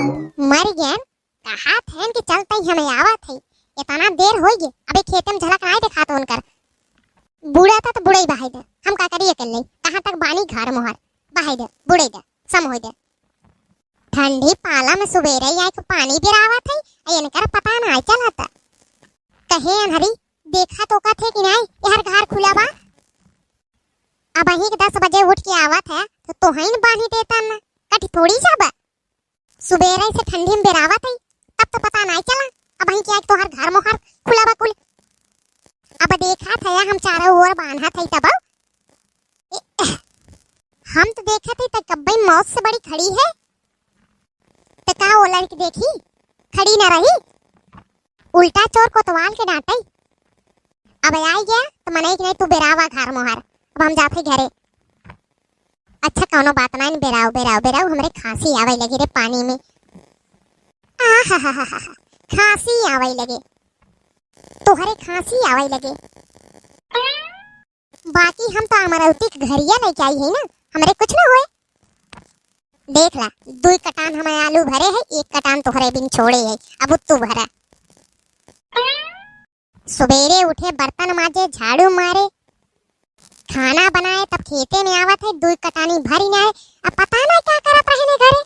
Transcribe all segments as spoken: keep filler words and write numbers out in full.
मर गए, कहा थे कि चलते ही हमें आवत है, इतना देर हो गए, अबे खेते में झलक नाहीं देखात उनकर। बूड़ा था तो बूड़ा ही बहाई दे, हम का करिए कर ले, कहाँ तक बानी घर मोहर, बहाई दे, बूड़ा ही दे, सम हो दे। ठंडी पाला में सुबेरे ही आए के पानी बिरावत है, आ इनकर पता नाहीं चलत। कहे अनहरी, देखा तो का थे कि नाहीं, यहर घर खुला बा। अबहीं के दस बजे उठ के आवत है, तो तोहइन बानी देता न, कटी थोड़ी जाबा। सुबेरे से ठंडी में बिरावत है, तब तो पता नाहीं चला। अबहीं क्या तोहर घर मोहर खुला बा कुल। अब देखा थे हम चारों ओर बान्हा थे तब। ए, हम तो देखा थे त कब्बई मौत से बड़ी खड़ी है। त का ओ लड़की देखी, खड़ी न रही, उल्टा चोर कोतवाल के डांटे। अब आई गया तो मनई कि नाहीं तू बिरावा घर मोहर, अब हम जाते घरे। अच्छा कौनो बात नाहीं, बिराव, बिराव, बिराव, हमरे खांसी आवे लगी रे पानी में। आहाहाहा, खांसी आवे लगे, तोहरे खांसी आवे लगे। बाकी हम तो अमरौती के घरिया लेके आई है ना, हमरे कुछ ना होए। देख ला, दुई कटान हम आलू भरे है, एक कटान तोहरे बिन छोड़े है, अब तू भरा। सुबेरे उठे, बर्तन माजे, झाड़ू मारे, खाना बनाए, तब खेते में आवत है, दुई कटानी भरी ना है। अब पता ना क्या करत रहे ने घरे,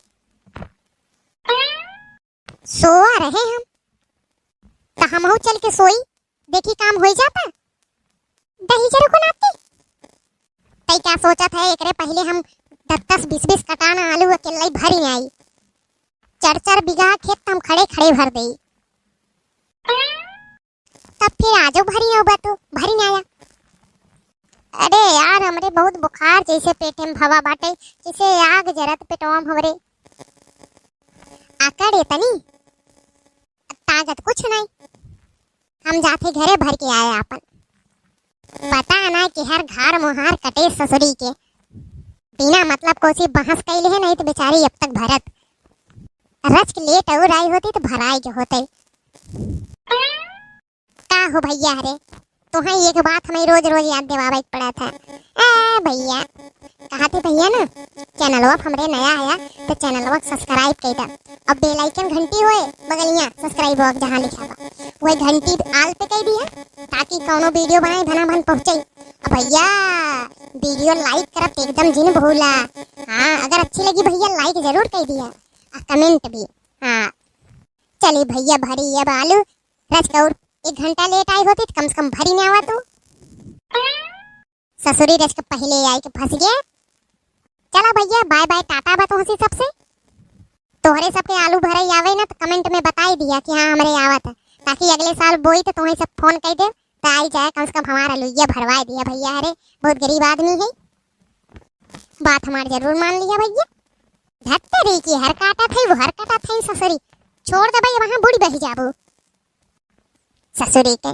सोआ रहे हम, त हमहू चल के सोई, देखी काम होई जाता। दही जरूर को नाती। तई क्या सोचत है, एकरे पहिले हम दस दस बीस बीस कटान आलू अकेले भरी आई। चार चार बीघा खेत हम खड़े खड़े भर देई। तब फिर आजो भरी ना बा तू, भरी ना आया। अरे यार, हमरे बहुत बुखार जैसे पेटे में भवा बाटे, जैसे आग जरत पेटवा में हमरे। आकड़ एतनी ताकत कुछ नहीं। हम जाते घरे भर के आए आपन। पता ना कि हर घर मोहार कटे ससुरी के। बिना मतलब कोसी बहस कैले है, नहीं तो बेचारी अब तक भरत। रच के लेट और आई होती तो भराई के होते। का हो भैया रे, तोहे एक बात हमें रोज रोज याद दिवावे के पड़ा था। ए भैया, कहा थे भैया ना, चैनलवा पे हमरे नया आया तो चैनलवा के सब्सक्राइब कर दा और बेल आइकन घंटी होए बगलिया सब्सक्राइब हो जहाँ लिखा बा, वही घंटी आल पे कर दिया ताकि कौनो वीडियो बनाए भना भन पहुँचे। अब भैया वीडियो लाइक करब तो एकदम जिन भूला। हाँ, अगर अच्छी लगी भैया लाइक जरूर कर दिया और कमेंट भी। हाँ, चली भैया भरी अब आलू रच के और एक घंटा लेट आई होती तो कम से कम भरी में आवा तू। ससुरी रच के पहले आई के फंस गया। चला भैया, बाय बाय, टाटा बा तुहसी सबसे। तोहरे सबके आलू भरे आवे ना तो कमेंट में बताई दिया कि हाँ हमरे आवत है, ताकि अगले साल बोई तो तुहे सब फोन कर दे तो आई जाए, कम से कम हमारा लुइया भरवाए दिया भैया। अरे बहुत गरीब आदमी है। बात हमार जरूर मान लिया भैया। धत्ते रही कि हर काटा थे वो हर काटा थे ससुरी। छोड़ दे भाई, वहाँ बूढ़ी बही जाबू। ससुरी के